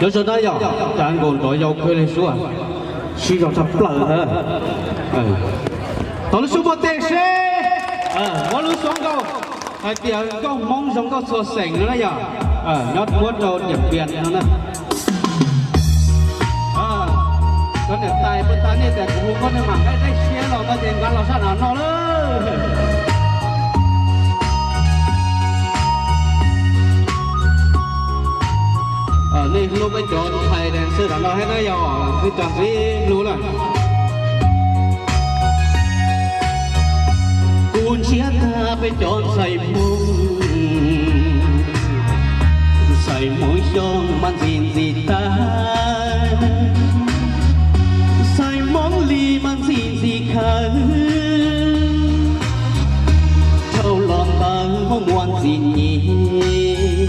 Cov zoo na yog, cas nkaus nrov yau kawg li sub, sib zog tshaj plaws na. Thov lub suab npua teg seb, muab lub suab nkauj hais tias nkauj Hmoob zoo nkauj txhua xeem no na yog, nyob muab rau Diam Npias no na. Cov niam tais puag ta nej tias kuv hu koj nej mam nqaij nqaij siab los koj ces nqa los sab nraud no lawm. Nej hlub peb cov ntxhais dancer nram no thiab na yog, peb cov ntxim hlub lawm. Kuv ntshiab tag peb cov ntxhais Hmoob, ntxhais Hmoob Xyooj mas ntxim ntxim tag, ntxhais Hmoob Lis mas ntxim ntxim khaws, dhau los ntawd Hmoob Muas ntxim nyiam,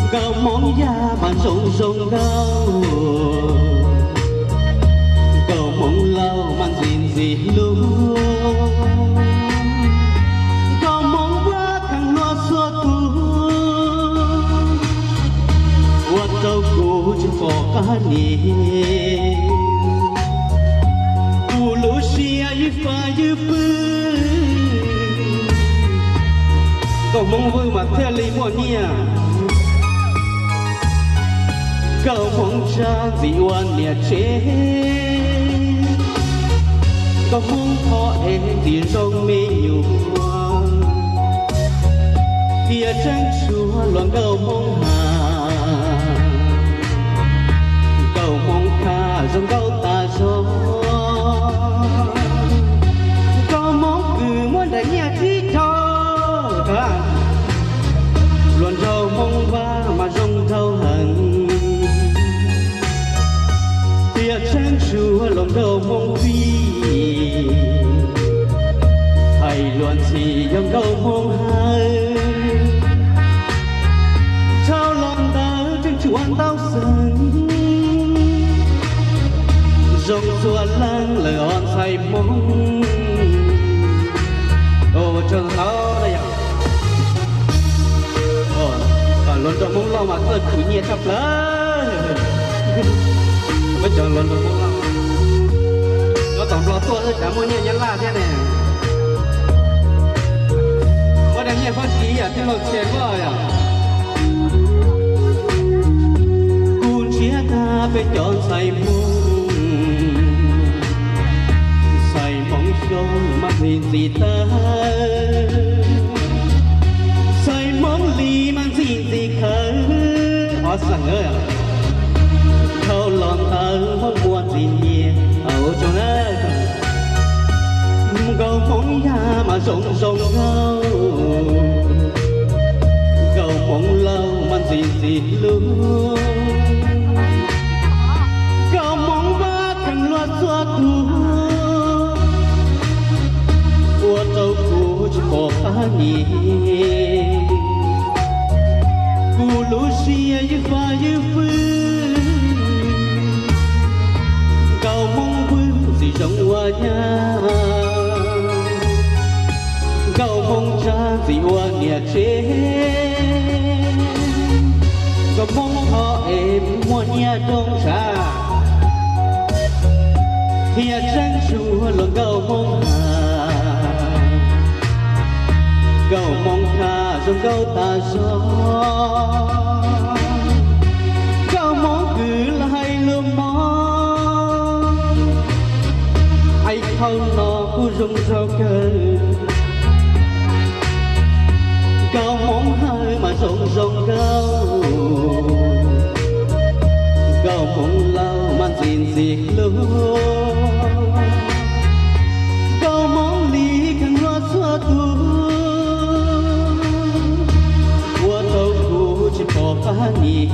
nkauj Hmoob Yaj mas zoo zoo nkauj, nkauj Hmoob Lauj mas ntxim ntxim hlub, nkauj Hmoob Vaj kheev hlub txhua tus, ua rau kuv tsis pom qab nim, kuv lub siab ywj faj ywj fwj. Nkauj Hmoob Vwj mas thiaj li muaj nyiaj, nkauj Hmoob Tsab ntxim ua niam tsev, nkauj Hmoob Thoj es ntxim zoo me nyuam, tiam tseeb tshuav luag nkauj Hmoob Has, nkauj Hmoob Khaj zoo nkauj tas zog, nkauj Hmoob Kws muaj nraim nyiaj tsib caug, luag nkauj Hmoob Vaj mas zoo nkauj heev, tiam tseeb tshuav luag nkauj Hmoob Vij, hais luag ntxhi yog nkauj Hmoob Hawj, dhau los ntawd tseem tshuav ntau xeem, zoo txhua leej lawm os ntxhais Hmoob. Ua tsaug ntau na yog, luag nkauj Hmoob Lauj mas txawj khwv nyiaj tshaj plaws. Peb cov luag nkauj Hmoob Lauj, nyob tom Nplog tuaj xwb cas muaj nyiaj Nyab Laj thiab ne. Muab daim nyiaj Fab Kis yam thiaj laug txhia koj yom. Kuv ntshiab tag peb cov ntxhais Hmoob, ntxhais Hmoob Xyooj mas ntxim ntxim tag, ntxhais Hmoob Lis mas ntxim ntxim khaws, os xeem, dhau los ntawd Hmoob Muas ntxim nyiam, ua tsaug na. Nkauj Hmoob Yaj mas zoo zoo nkauj, nkauj Hmoob Lauj mas ntxim ntxim hlub, nkauj Hmoob Vaj kheev hlub txhua tus, ua rau kuv tsis pom qab nim, kuv lub siab ywj faj ywj fwj. Nkauj Hmoob Vwj ntxim zoo ua nyab, nkauj Hmoob Tsab ntxim ua niam tsev, nkauj Hmoob Thoj es muaj nyiaj rooj tshav, thiab tseeb tshuav luag nkauj Hmoob Has, nkauj Hmoob Khaj zoo nkauj tas zog, nkauj Hmoob Kws los hais lus Hmoob, ib thauj no kuj zoo nraug kawg. Nkauj Hmoob Hawj mas zoo zoo nkauj, nkauj Hmoob Lauj mas ntxim ntxim hlub, nkauj Hmoob Lis kheev hlub txhua tus, ua rau kuv tsis pom qab nim.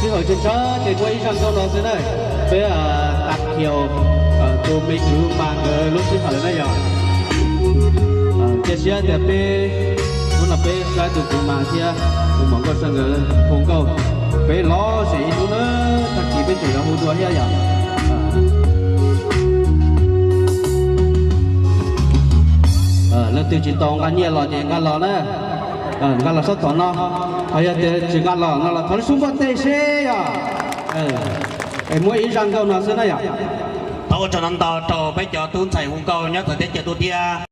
Sij hawm tsawg tsawg ces muaj ib zaj nkauj no xwb na, peb tag khiaus tus me kwv mas nkawd lub sij hawm na yog. Cia siab tias peb hnub no peb saib tus kwv mas thiab Muam Nkauj Sawv nkawd hu nkauj, peb lov zem ib hnub na, tag kis peb tseem yuav hu dua thiab yom. Leej twg tsis tau nqa nyiaj los ces nqa los na, nqa los sab tom no. Ho yog tias tsis nqa los no los thov lub xub npog teg seb yom. Es muab ib zaj nkauj no xwb na yom. Thov ua tsaug ntau ntau rau peb cov tub ntxhais hu nkauj nyob txawv teb chaws tuaj thiab.